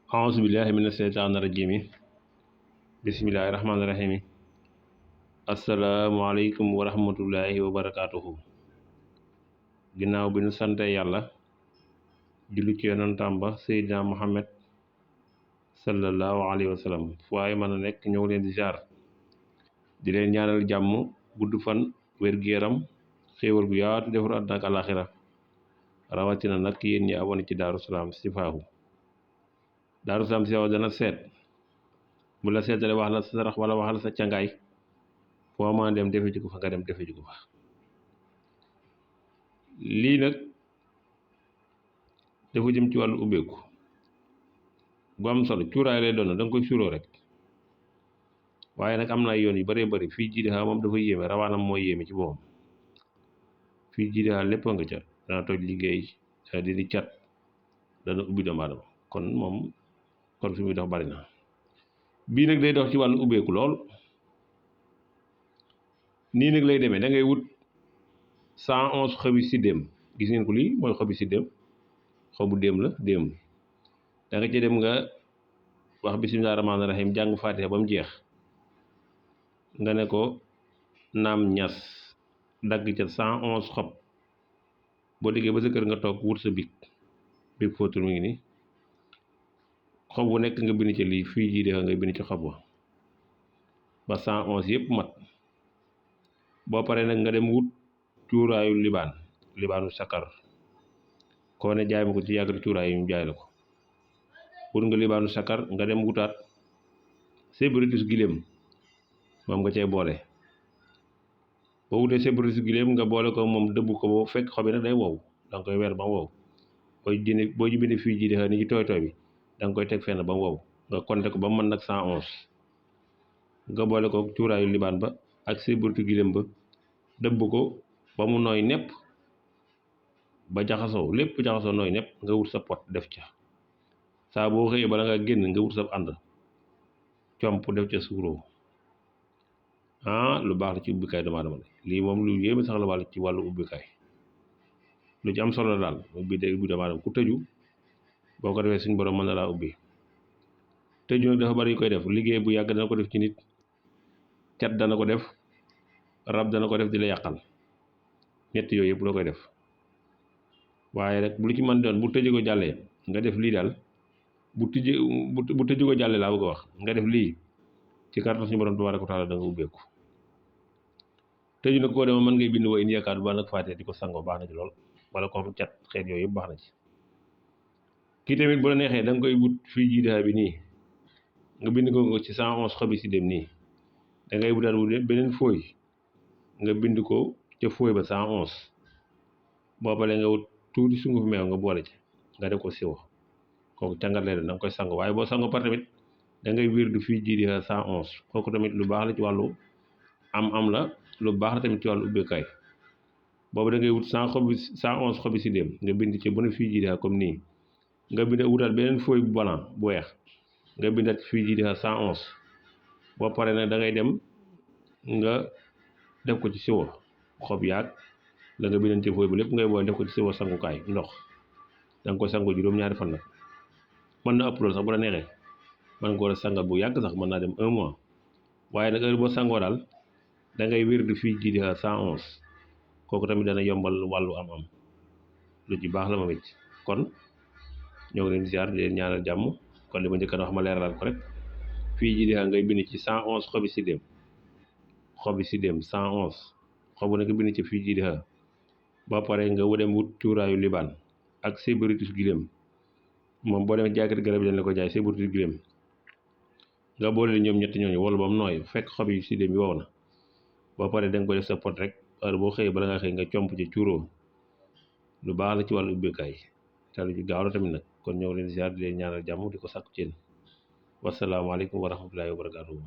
auzu billahi mina seytaani rajiim bismillahi rahmaani rahiim asalaamaaleykum wa rahmatullahi wa barakaatuhu. Ginnaaw bi nu sante yàlla julli ci yonentam ba Seydina Muhammad sallallahu alayhi wa sallam fu waaye mën a nekk ñëw leen di jaar di leen ñaanal jàmm gudd fan wér-gu-yaram xéewal gu yaatu defar àddina ak àlaxira rawatina nag yéen ñi abonné ci Daaru Salaam Sifaahu. Daaru Salaam Sifaahu dana seet bu la seetale wax la sa sarax wala wax la sa cangaay foo ma dem defe ji ko fa nga dem defe ji ko fa. lii nag dafa jëm ci wàllu ubbeeku bu am solo. cuuraay lay doon da nga koy suuroo rek, waaye nag am na ay yoon yu bëree bëri. fii Jiidaha moom dafa yéeme, rawaanam mooy yéeme ci boppam. fii Jiidaha lépp nga ca, dana toj liggéey, dana dindi cat, dana ubbi doomu aadama. kon fi muy dox bari na. bii nag day dox ci wàllu ubbeeku lool. nii nag lay demee, da ngay wut 111 xobi siddéem. gis ngeen ko, lii mooy xobi siddéem, xobu déem la déem. da nga ci dem nga wax bisimilah rahmaani rahim, jàng faatiha ba mu jeex, nga ne ko naam ñas, dagg ca 111 xob. boo liggéey ba sa kër nga toog wut sa big fóotul mi ngi nii. xob bu nekk nga bind ci lii fii Jiidaha nga bind ci xob wa ba 111 yëpp mat. boo paree nag nga dem wut cuuraayu libaanu sakar. koo ne jaay ma ko ci yàggati cuuraay yi ñu jaay la ko. wut nga libaanu sakar, nga dem wutaat sébritus giléem, moom nga cee boole. boo wutee sébritus giléem nga boole ko moom, dëbb ko boo fekk xob yi nag day wow, danga koy weer ba mu wow. boo ji bindee fii Jiidaha ni ci tooy tooy bi, danga koy teg fenn ba mu wow, nga compter ko ba mu mën nag 111. nga boole ko cuuraayu libaan ba ak sébritu giléem ba, dëbb ko ba mu nooy nepp, ba jaxasoo lépp jaxasoo nooy nepp. nga wut sa pot def ca. saa boo xëyee bala nga génn nga wut sa ànd comp def ca suuroo. lu baax la ci ubbikaay doomu aadama. lii moom lu yéeme sax la wàll ci wàllu ubbikaay, lu ci am solo la daal. ubbi day ubbi doomu aadama. ku tëju boo ko defee suñu borom mën na laa ubbi. tëju nag dafa bari yu koy def. liggéey bu yàgg dana ko def ci nit, cat dana ko def, rab dana ko def di la yàqal. ñett yooyu yëpp loo koy def. waaye rek bu lu ci mën doon, bu tëju ko jàllee nga def lii daal. bu tëju ko jàllee laa bëgg a wax, nga def lii ci kàttan suñu borom tabaaraka wa taala da nga ubbeeku. tëju nag koo dema mën ngay bind wa in yaakaar ba nag faatee di ko sangoo, baax na ci lool. wala ko xam cat xeet yooyu yëpp baax na ci. kii tamit bu la neexee da nga koy wut fii Jiidaha bi nii, nga bind ko ci 111 xobi si dem nii. da ngay wutaat beneen fooy, nga bind ko ca fooy ba 111. boo paree nga wut tuuti sunguf meew nga boole ci, nga def ko siwo. kooku càngat lay doon, da nga koy sango. waaye boo sango par tamit da ngay wirdu fii Jiidaha 111. kooku tamit lu baax la ci wàllu am la, lu baax la tamit ci wàllu ubbeekaay. boobu da ngay wut 111 xobi si dem, nga bind ci bu ne fii Jiidaha comme nii. nga bind wutaat beneen fooy bu blanc bu weex, nga bindaat fii Jiidaha 111. boo paree nag da ngay dem nga def ko ci siwo. xob yaag la nga bindoon ci fooy bu lépp ngay boole def ko ci siwo sangukaay ndox. da nga koy sango juróom-ñaari fan nag. mën na ëpp loolu sax bu la neexee, mën nga ko sangal bu yàgg sax, mën naa dem 1 mois. waaye nag heure boo sangoo daal da ngay wérdu fii Jiidaha 111. kooku tamit dana yombal wàllu am-am. lu ci baax la moom it. kon ñoo ngi leen di ziar di leen ñaanal jàmm. kon li ma njëkk a wax ma leeralal ko rek. fii Jiidaha ngay bind ci 111 xobi siddéem. xobi siddéem 111 xobu nekk bind ci fii Jiidaha. ba pare nga dem wut cuuraayu libaan ak sébritus giléem. moom boo demee jaaykat garab yi dañ la ko jaay sébritus giléem. nga boole ñoom ñetti ñooñu wala ba mu nooy, fekk xobi siddéem yi wow na. ba pare da nga ko def sa pot rek, heure boo xëyee bala nga xëy nga comp ci cuuroo. lu baax la ci wàllu ubbeekaay te lu ci gaaw la tamit nag. kon ñëw leen ziar di leen ñaanal jàmm di ko sàkku ci yéen. wasalaamaaleykum wa rahmatullahi wa barakaatuhu.